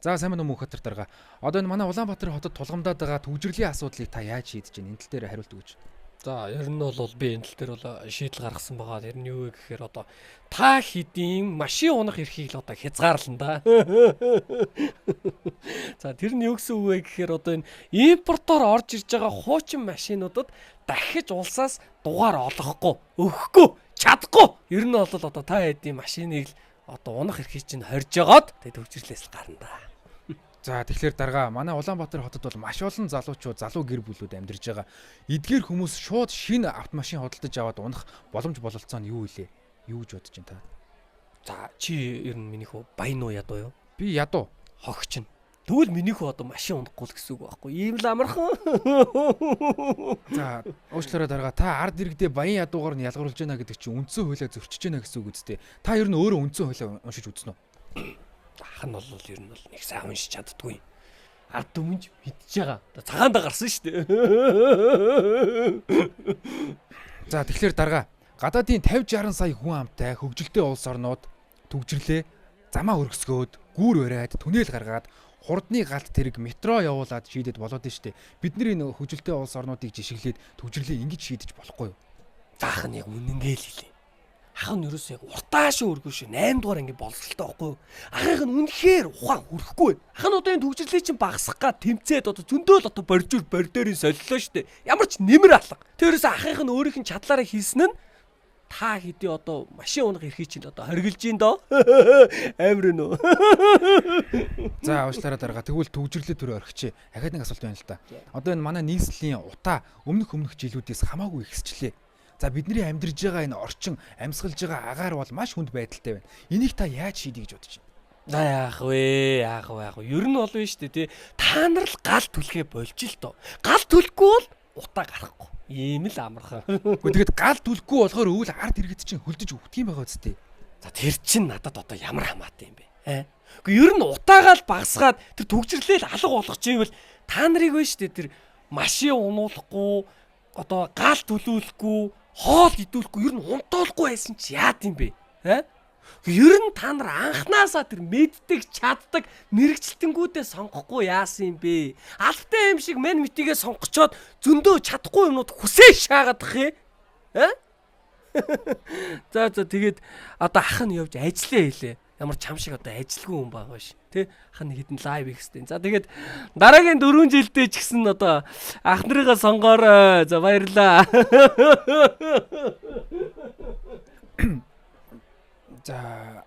За, сайн байна уу, Мөнхбаатар дарга. Одоо энэ манай Улаанбаатар хотод тулгамдаад байгаа түгжрэлийн асуудлыг та яаж шийдэж байна? Энэ тал дээр хариулт өгөөч. За, ер нь бол би энэ тал дээр бол шийдэл гаргасан байгаа. Тэр нь юу вэ гэхээр одоо та хэдийн машин унах эрхийг л одоо хязгаарлана да. За, тэр нь юу гэсэн үг вэ гэхээр одоо энэ импортоор орж ирж байгаа хуучин машинуудад дахиж улсаас дугаар олохгүй, өгөхгүй, чадахгүй. Ер нь бол одоо та хэдийн машиныг л одоо унах эрхийг чинь хорж жагаад тэгээд төвчрлээс л гарна да. За, тэгэхээр дарга, манай Улаанбаатар хотод бол маш олон залуучууд, залуу гэр бүлүүд амьдарч байгаа. Эдгээр хүмүүс шууд шинэ автомашин худалдаж аваад унах боломж бололцоо нь юу илээ? Юу гэж бодож байна та? За, чи ер нь миний хөө баян уу, ядуу юу? Би ядуу. Хогч нь. Тэгвэл миний хөө одоо машин унахгүй л гэсэн үг байхгүй. Ийм л амархан. За, уучлаарай дарга, та ард иргэдээ баян ядуугаар нь ялгаруулж байна гэдэг чинь үндсэн хуулиа зөрчиж байна гэсэн үг үстэй. Та ер нь өөрөө үндсэн хуулиа уншиж үзсэн үү? Ах нь бол ер нь бол нэг сайн уншиж чаддгүй. Ард түмэнж мэдж байгаа. Цагаан да гарсан шүү дээ. За, тэгэхээр дарга, гадаадын 50 60 сая хүн амтай хөгжилтэй улс орнууд түгжрлээ замаа өргөсгөөд, гүүр бариад, түнэл гаргаад, хурдны галт тэрэг метро явуулаад шийдэд болоод нь штэ. Бид нар энэ хөгжилтэй улс орнуудыг жишгэлээд түгжрлээ ингэж шийдэж болохгүй юу? За, ах нь яг үнэнгээ л хэлээ. Ах нь ерөөсөө яг уртаа шүү өргөө шүү 8 дугаар анги боловсралтай байхгүй юу? Ахынх нь үнэхээр ухаан хүрэхгүй. Ах нь одоо энэ төгжрлийг чинь багасгах га тэмцээд одоо зөндөөл одоо боржуур бордорын солилоо штэ. Ямар ч нэмэр алга. Тэр ерөөсөө ахынх нь өөрийнх нь чадлаараа хийсэн нь та хэдий одоо машин унах эрхийг чинь одоо хоригдж ин доо. Амар нөө. За, уучлаарай дарга, тэгвэл төгжрлээ түрүү орхичээ. Ахаад нэг асуулт байна л да. Одоо энэ манай нийслэлийн утаа өмнөх жилүүдээс хамаагүй ихсчлээ. За, бидний амьдарж байгаа энэ орчин, амьсгалж байгаа агаар бол маш хүнд байдалтай байна. Энийг та яаж шийдье гэж бодож байна? За, яах вэ? Яах вэ? Яах вэ? Ер нь бол биш үү те. Та нар л гал түлхээ болж л доо. Гал түлхгүй бол утаа гарахгүй. Ийм л амархан. Гэхдээ тэгэд гал түлхгүй болохоор өвөл ард иргэд чинь хөлдөж өвдөх юм байгаа үсттэй. За, тэр чинь надад одоо ямар хамаатай юм бэ? Аа. Гэхдээ ер нь утаагаа л багасгаад тэр түгжрлээ л алга болгох чийвэл та нарыг вэ шүү дээ, тэр машин унуулахгүй, одоо гал төлөөлөхгүй, хоол идүүлэхгүй, ер нь унтуулахгүй байсан чи яад юм бэ? Аа? Ер нь та нар анханасаа тэр мэддэг, чаддаг мэрэгчлэнгүүдээ сонгохгүй яасан юм бэ? Алфтай юм шиг мэн мэтигээ сонгочоод зөндөө чадахгүй юмнууд хүсээ шаагаадах юм. Аа? За за, тэгээд одоо ах нь явж ажиллаа хийлээ. Ямар чам шиг одоо ажилгүй хүн байгаа ш. Тэ? Ах нь хэдэн live хийхстэй. За, тэгээд дараагийн 4 жилдээ ч гэсэн одоо ах нарыгаа сонгоорой. За, баярлаа. За.